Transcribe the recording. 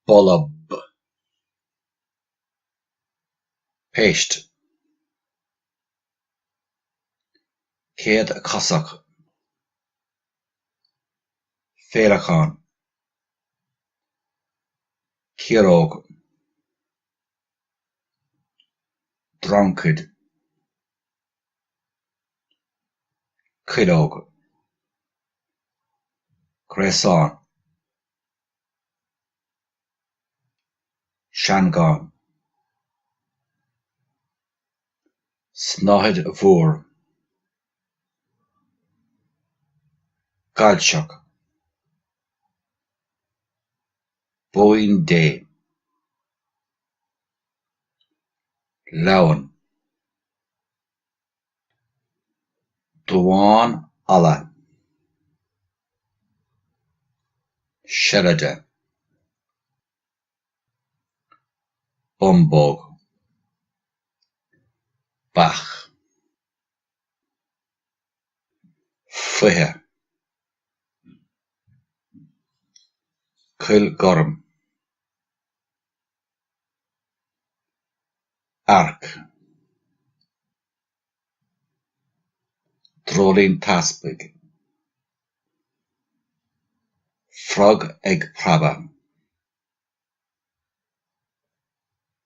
Bolb. Péist. Céadchosach. Féileacán. Ciaróg. Dreancaid. Cuileog. Gréasán. Seangán. Snáthaid mhór. Gailseach. Bóín Dé. Leamhan. Damhán alla. Seilide. Bumbóg. Beach. Foiche. Coill Ghorm. Earc. Dreoilín Teaspaigh. Frog ag preabadh.